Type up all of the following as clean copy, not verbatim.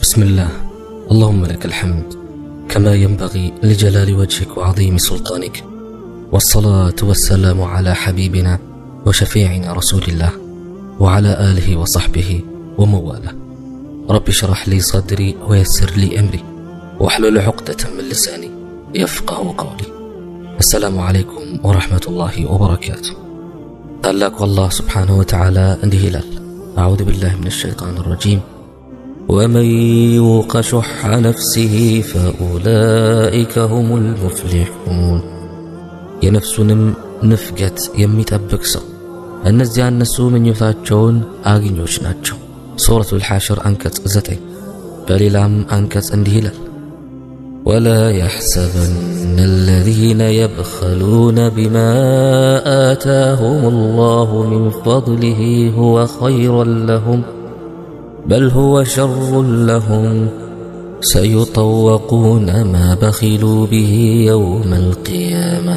بسم الله. اللهم لك الحمد كما ينبغي لجلال وجهك وعظيم سلطانك، والصلاة والسلام على حبيبنا وشفيعنا رسول الله وعلى آله وصحبه ومواله. رب اشرح لي صدري ويسر لي أمري واحلل عقدة من لساني يفقه قولي. السلام عليكم ورحمة الله وبركاته። ታላቁ አላህ ስብሓንሁ ወተዓላ እንዲህ ይላል፣ አዑዙ ቢላህ ሚነ ሸይጣን ረጂም፣ ወመን ዩቀ ሹሐ ነፍሲሂ ፈኡላኢከ ሁሙል ሙፍሊሑን። የነፍሱንም ንፍገት የሚጠብቅ ሰው እነዚያ እነሱ ምኞታቸውን አግኞች ናቸው። ሱረቱል ሐሽር አንቀጽ 9። በሌላም አንቀጽ እንዲህ ይላል፣ ወላ የሕሰበነ አለዚነ የብኸሉነ ቢማ አታሁም አላሁ ሚን ፈድሊሂ ሁወ ኸይረን ለሁም በል ሁወ ሸሩን ለሁም ሰዩጠወቁነ ማ በኺሉ ቢሂ የውመል ቂያማ።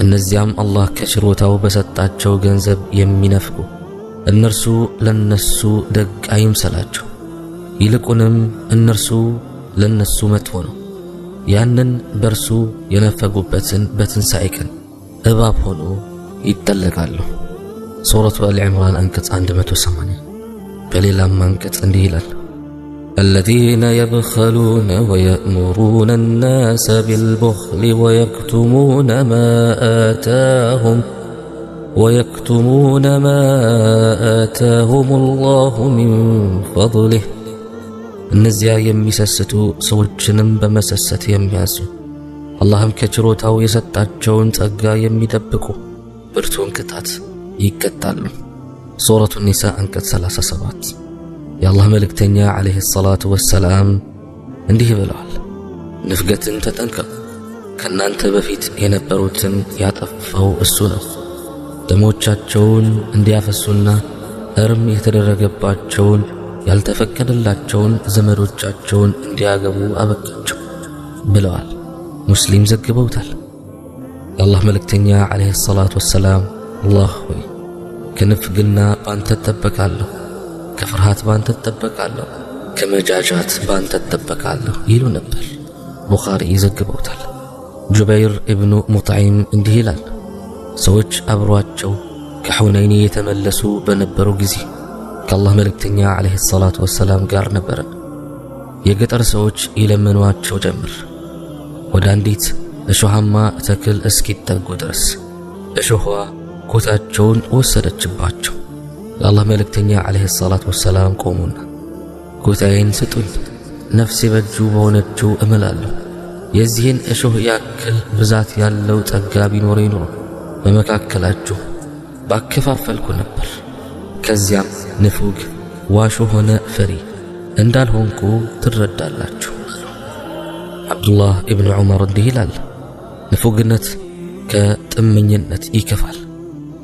እነዚያም አላህ ከችሮታው በሰጣቸው ገንዘብ የሚነፍጉ እነርሱ ለነሱ ደግ አይምሰላቸው፣ ይልቁንም እነርሱ ለነሱ መጥፎ ነው። ያንን በርሱ የነፈጉበትን በትንሣኤ ቀን እባብ ሆኖ ይጠለቃሉ። ሱረቱ አልዕምራን አንቀጽ 180። በሌላም አንቀጽ እንዲህ ይላል፣ الذين يبخلون ويأمرون الناس بالبخل ويكتمون ما آتاهم الله من فضله። እነዚያ የሚሰስቱ ሰዎችንም በመሰሰት የሚያዙ አላህም ከችሮታው የሰጣቸውን ጸጋ የሚደብቁ ብርቱን ቅጣት ይቀጣሉ። ሱረቱ ኒሳ አንቀጽ 37። የአላህ መልእክተኛ ዓለይሂ ሰላቱ ወሰላም እንዲህ ብለዋል፣ ንፍገትን ተጠንቀቁ፣ ከእናንተ በፊት የነበሩትን ያጠፋው እሱ ነው። ደሞቻቸውን እንዲያፈሱና እርም የተደረገባቸውን ያልተፈቀደላቸውን ዘመዶቻቸውን እንዲያገቡ አበቃቸው ብለዋል። ሙስሊም ዘግበውታል። የአላህ መልእክተኛ ዓለይሂ ሰላቱ ወሰላም አላህ ሆይ ከንፍግና ባንተ እጠበቃለሁ፣ ከፍርሃት ባንተ እጠበቃለሁ፣ ከመጃጃት ባንተ እጠበቃለሁ ይሉ ነበር። ቡኻሪ ይዘግበውታል። ጁበይር ኢብኑ ሙጥዒም እንዲህ ይላል፣ ሰዎች አብሯቸው ከሑነይን የተመለሱ በነበሩ ጊዜ ከአላህ መልእክተኛ ዓለይሂ ሰላቱ ወሰላም ጋር ነበረን። የገጠር ሰዎች ይለምኗቸው ጀመር፣ ወደ አንዲት እሾሃማ ተክል እስኪጠጉ ድረስ እሾኋ ኮታቸውን ወሰደችባቸው። የአላህ መልእክተኛ ዓለይሂ ሰላቱ ወሰላም ቆሙና ኩታዬን ስጡኝ፣ ነፍሴ በእጁ በሆነችው እምላለሁ የዚህን እሾህ ያክል ብዛት ያለው ጸጋ ቢኖረኝ ኖሮ በመካከላችሁ ባከፋፈልኩ ነበር። ከዚያም ንፉግ ዋሾ ሆነ ፈሪ እንዳልሆንኩ ትረዳላችሁ። ዓብዱላህ ኢብኑ ዑመር እንዲህ ይላል፣ ንፉግነት ከጥመኝነት ይከፋል።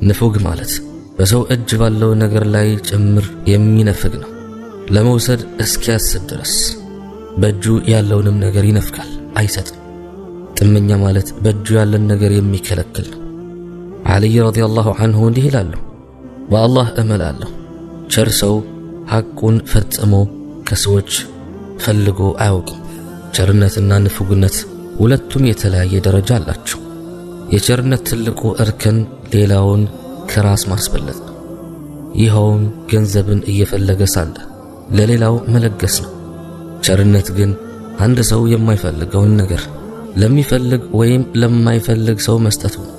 ንፉግ ማለት በሰው እጅ ባለው ነገር ላይ ጭምር የሚነፍግ ነው። ለመውሰድ እስኪያስብ ድረስ በእጁ ያለውንም ነገር ይነፍጋል፣ አይሰጥም። ጥመኛ ማለት በእጁ ያለን ነገር የሚከለክል ነው። ዓሊይ ረዲየላሁ ዐንሁ እንዲህ ይላሉ፣ በአላህ እምላለሁ ቸር ሰው ሐቁን ፈጽሞ ከሰዎች ፈልጎ አያውቅም። ቸርነትና ንፉግነት ሁለቱም የተለያየ ደረጃ አላቸው። የቸርነት ትልቁ እርከን ሌላውን ከራስ ማስበለጥ ነው። ይኸውም ገንዘብን እየፈለገ ሳለ ለሌላው መለገስ ነው። ቸርነት ግን አንድ ሰው የማይፈልገውን ነገር ለሚፈልግ ወይም ለማይፈልግ ሰው መስጠቱ ነው።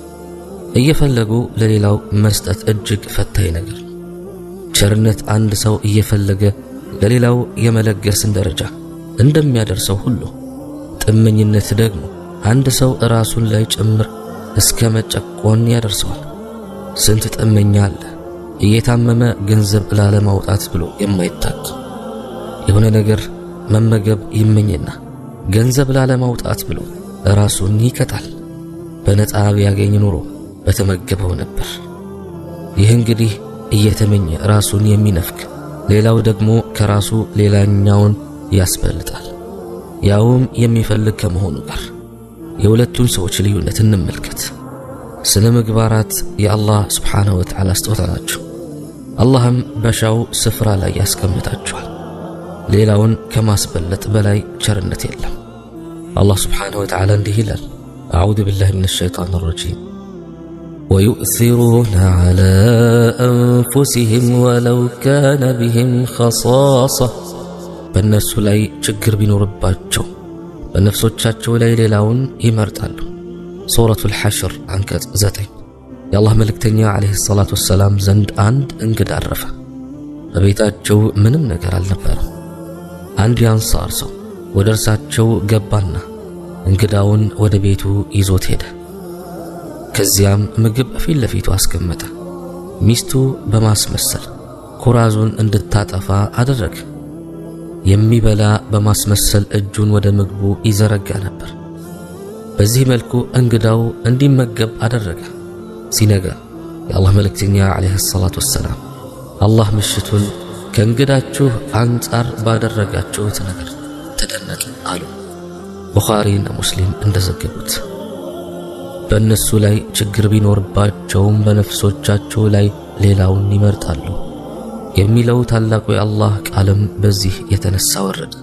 እየፈለጉ ለሌላው መስጠት እጅግ ፈታኝ ነገር ነው። ቸርነት አንድ ሰው እየፈለገ ለሌላው የመለገስን ደረጃ እንደሚያደርሰው ሁሉ ጥመኝነት ደግሞ አንድ ሰው ራሱን ላይ ጭምር እስከ መጨቆን ያደርሰዋል። ስንት ጥመኛ አለ እየታመመ ገንዘብ ላለማውጣት ብሎ የማይታከም፣ የሆነ ነገር መመገብ ይመኝና ገንዘብ ላለማውጣት ብሎ ራሱን ይቀጣል። በነፃ ቢያገኝ ኑሮ በተመገበው ነበር። ይህ እንግዲህ እየተመኘ ራሱን የሚነፍግ፣ ሌላው ደግሞ ከራሱ ሌላኛውን ያስበልጣል፣ ያውም የሚፈልግ ከመሆኑ ጋር። የሁለቱን ሰዎች ልዩነት እንመልከት። ስነ ምግባራት የአላህ ስብሓንሁ ወተዓላ ስጦታ ናቸው። አላህም በሻው ስፍራ ላይ ያስቀምጣቸዋል። ሌላውን ከማስበለጥ በላይ ቸርነት የለም። አላህ سبحانه وتعالى እንዲህ ይላል፣ أعوذ بالله من الشيطان الرجيم ويؤثرون على أنفسهم ولو كان بهم خصاصة። በእነሱ ላይ ችግር ቢኖርባቸው በነፍሶቻቸው ላይ ሌላውን ይመርጣሉ። ሱረቱል ሐሽር አንቀጽ 9። የአላህ መልእክተኛ ዓለይሂ ሰላቱ ወሰላም ዘንድ አንድ እንግዳ አረፈ። በቤታቸው ምንም ነገር አልነበረም። አንድ የአንሳር ሰው ወደ እርሳቸው ገባና እንግዳውን ወደ ቤቱ ይዞት ሄደ። ከዚያም ምግብ ፊት ለፊቱ አስቀመጠ። ሚስቱ በማስመሰል ኩራዙን እንድታጠፋ አደረገ። የሚበላ በማስመሰል እጁን ወደ ምግቡ ይዘረጋ ነበር። በዚህ መልኩ እንግዳው እንዲመገብ አደረገ። ሲነጋ የአላህ መልእክተኛ ዓለይሂ ሰላቱ ወሰላም አላህ ምሽቱን ከእንግዳችሁ አንጻር ባደረጋችሁት ነገር ተደነቀ አሉ። ቡኻሪና ሙስሊም እንደዘገቡት። በእነሱ ላይ ችግር ቢኖርባቸውም በነፍሶቻቸው ላይ ሌላውን ይመርጣሉ የሚለው ታላቁ የአላህ ቃልም በዚህ የተነሳ ወረደ።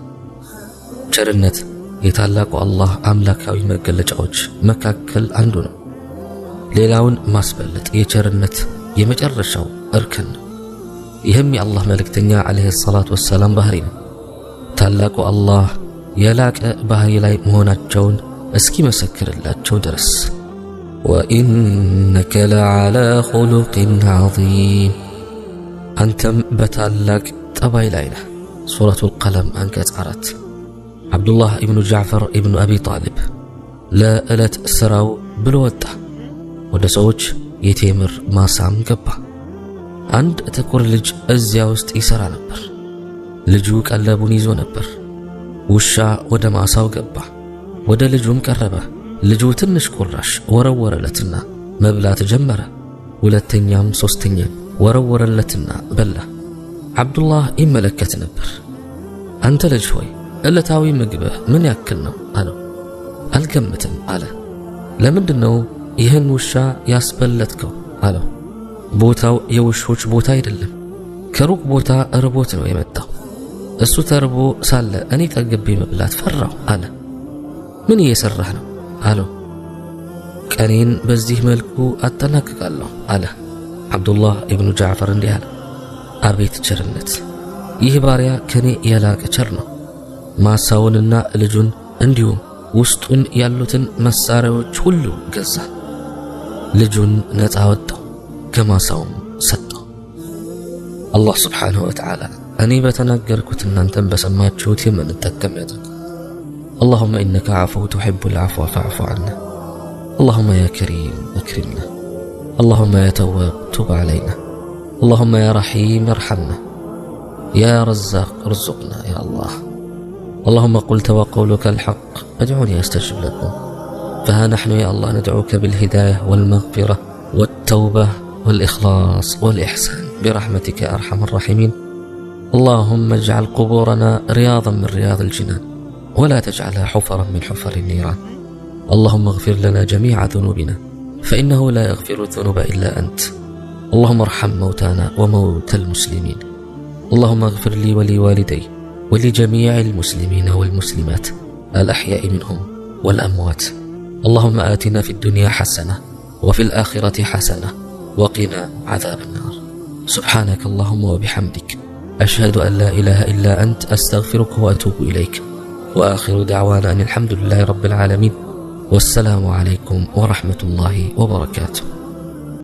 ቸርነት የታላቁ አላህ አምላካዊ መገለጫዎች መካከል አንዱ ነው። ሌላውን ማስበለጥ የቸርነት የመጨረሻው እርከን ነው። ይህም የአላህ መልእክተኛ ዓለይሂ ሰላቱ ወሰላም ባህሪ ነው። ታላቁ አላህ የላቀ ባህሪ ላይ መሆናቸውን እስኪመሰክርላቸው ድረስ ወኢነከ ለዓላ ኹሉቂን ዐዚም፣ አንተም በታላቅ ጠባይ ላይ ነህ። ሱረቱል ቀለም አንቀጽ 4። ዓብዱላህ ኢብኑ ጃዕፈር ኢብኑ አቢ ጣሊብ ለዕለት ሥራው ብሎ ወጣ። ወደ ሰዎች የቴምር ማሳም ገባ። አንድ ጥቁር ልጅ እዚያ ውስጥ ይሠራ ነበር። ልጁ ቀለቡን ይዞ ነበር። ውሻ ወደ ማሳው ገባ፣ ወደ ልጁም ቀረበ። ልጁ ትንሽ ቁራሽ ወረወረለትና መብላት ጀመረ። ሁለተኛም ሶስተኛም ወረወረለትና በላ። ዓብዱላህ ይመለከት ነበር። አንተ ልጅ ሆይ ዕለታዊ ምግብህ ምን ያክል ነው አለው። አልገምትም አለ። ለምንድን ነው ይህን ውሻ ያስበለጥከው አለው። ቦታው የውሾች ቦታ አይደለም። ከሩቅ ቦታ እርቦት ነው የመጣው። እሱ ተርቦ ሳለ እኔ ጠግቤ መብላት ፈራሁ አለ። ምን እየሰራህ ነው አለው። ቀኔን በዚህ መልኩ አጠናቅቃለሁ አለ። ዓብዱላህ ኢብኑ ጃዕፈር እንዲህ አለ፣ አቤት ቸርነት! ይህ ባሪያ ከኔ የላቀ ቸር ነው። ማሳውንና ልጁን እንዲሁም ውስጡን ያሉትን መሳሪያዎች ሁሉ ገዛ። ልጁን ነፃ ወጣው፣ ከማሳውም ሰጠው። አላህ ስብሓንሁ ወተዓላ እኔ በተናገርኩት እናንተም በሰማችሁት የምንጠቀም ያድርግ። اللهم إنك عفو تحب العفو فاعف عنا። اللهم يا كريم أكرمنا። اللهم يا تواب تب علينا። اللهم يا رحيم ارحمنا። يا رزاق ارزقنا يا الله። اللهم قلت وقولك الحق ادعوني أستجب لكم። فها نحن يا الله ندعوك بالهداية والمغفرة والتوبة والإخلاص والإحسان برحمتك أرحم الراحمين። اللهم اجعل قبورنا رياضا من رياض الجنان ولا تجعلها حفرا من حفر النيران። اللهم اغفر لنا جميع ذنوبنا فإنه لا يغفر الذنوب إلا أنت። اللهم ارحم موتانا وموتى المسلمين። اللهم اغفر لي ولوالدي ولجميع المسلمين والمسلمات الأحياء منهم والأموات። اللهم آتنا في الدنيا حسنة وفي الآخرة حسنة وقنا عذاب النار። سبحانك اللهم وبحمدك أشهد أن لا إله إلا أنت أستغفرك وأتوب إليك። وآخر دعوانا أن الحمد لله رب العالمين። والسلام عليكم ورحمة الله وبركاته።